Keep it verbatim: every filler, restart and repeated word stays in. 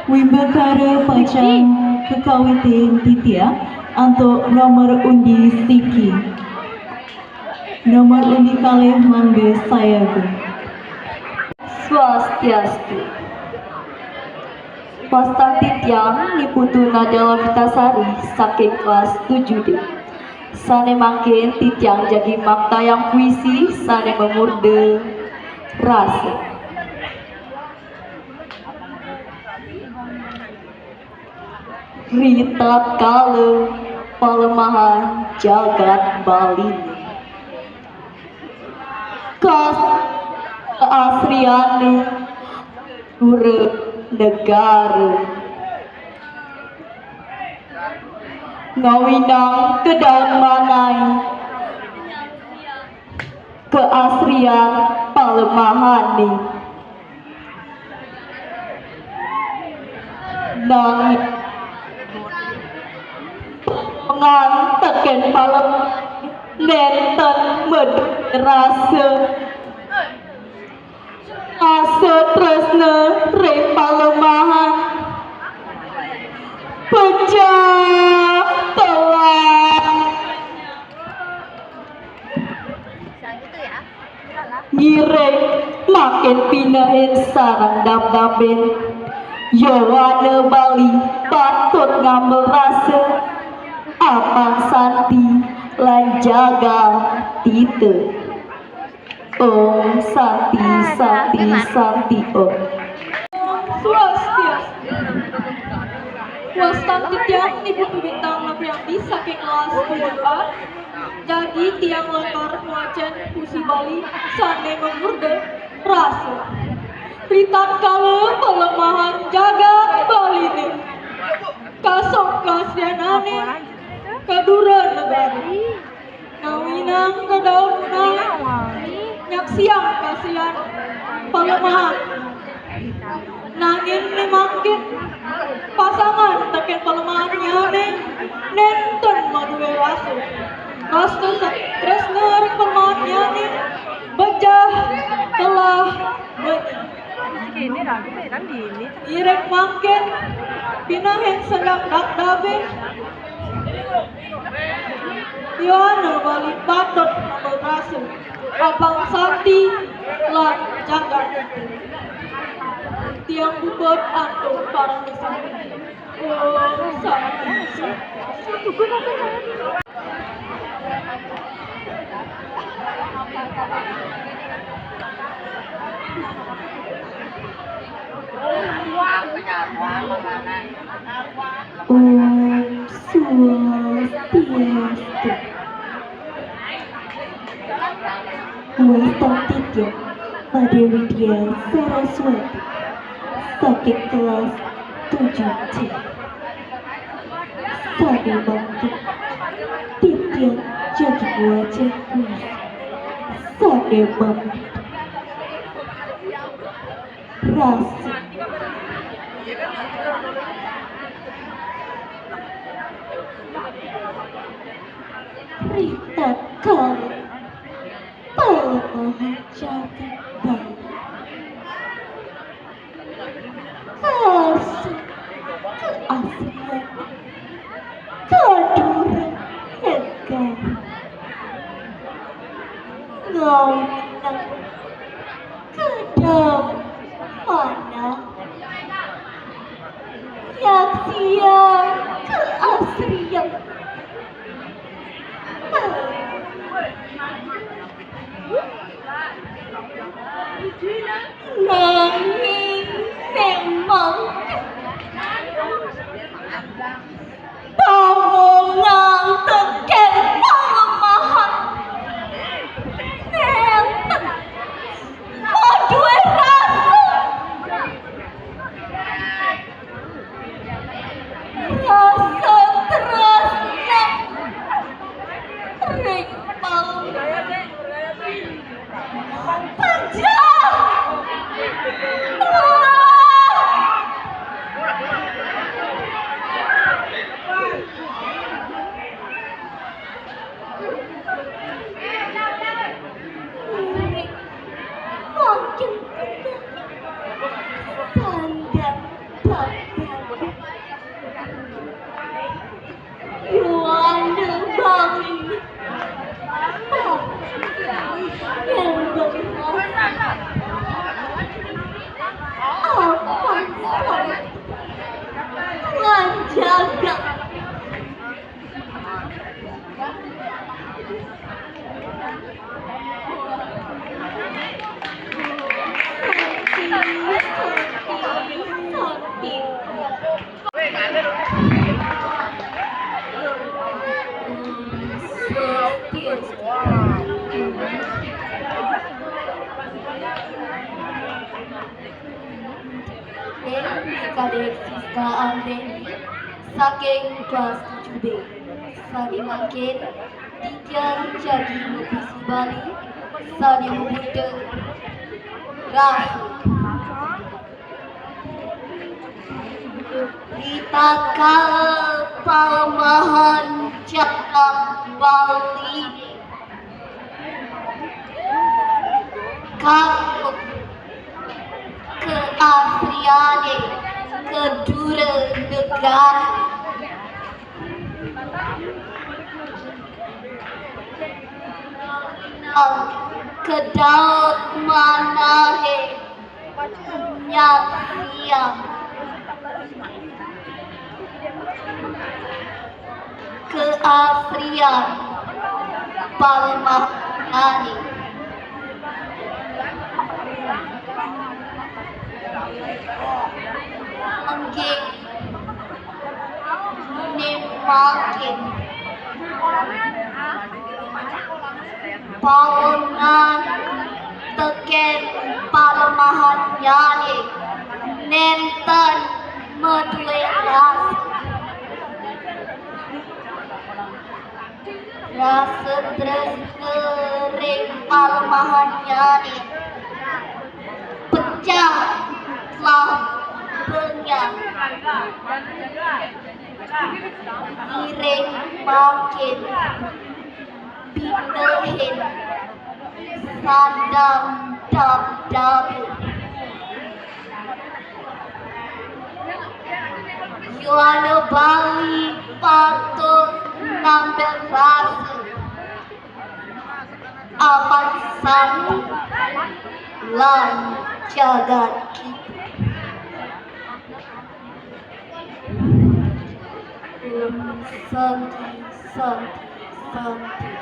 Wimbakara pacang kakawitin titiang antuk nomor undi siki. Nomor undi kalih mangda sayaga. Swastiastu. Wastan titiang Ni Putu Nadia Lovitasari saking kelas tujuh D. Sane mangkin titiang jagi maktayang puisi sane mamurda rasa. Ritatkala palemahan jagat Baline, kas keasriane pura negara, ngawinang kedaun manai keasrian palemahane. Nanging ngan teken palem nenten madu rasa, rasa tresna ring palemahan pecah telah. Ngiring mangkin pinehin sareng dabdabin. Yowana Bali patut ngamel rasa, apang santi lan jaga tita. Om Santi, Santi, Santi Om. Swastiastu. Wastan titiang Ni Putu Bintang Novianti saking kelas tujuh A. Jagi tiang lakar ngwacen puisi Bali sane mamurda rasa. Ritatkala palemahan jagat Baline, kasok kasrianane kadura negara, ngawinang kedaun manai nyaksiang kasrian palemahan. Nanging ne mangkin pasangan teken palemahannyane nenten madue rasa. Rasa sa-, tresna ring palemahannyane bejah telah benyi. Ngiring mangkin pinehin sareng dabdabin. Yowana Bali patut ngamel rasa, apang santi lan jagat. Tiang puput antuk paramasanti. Om Santi, Santi. Om Swastiastu. Wastan titiang Made Widya Saraswati saking kelas tujuh C. Sane mangkin titiang jagi ngwacen puisi sane mamurda rasa. Ritatkala palemahan jagat Bali, kasok keasrian kadura negara, ngawinang kedaun manai nyaksiang keasrian. Nanging memang pangongong teken palemahan nenten madue rasa. Kadek Siska Anggreni saking kelas tujuh B. Sané mangkin titiang jagi mabisi Bali sané mabudal rasa. Ritatkala palemahan jagat Bali kang keasriané kedura negara. Kedaut manahé nyaksiang keasrian palemahané. Inggih mangkin pawengan tekén palemahannyané nénten madué rasa. Rasa tresna ring palemahannyané pecah lan bengkak. Ngiring mangkin binehin sandang dabdabi. Yowana Bali patut nambah rasa apan santi lan jagat kita. Om Santi, Santi, Santi.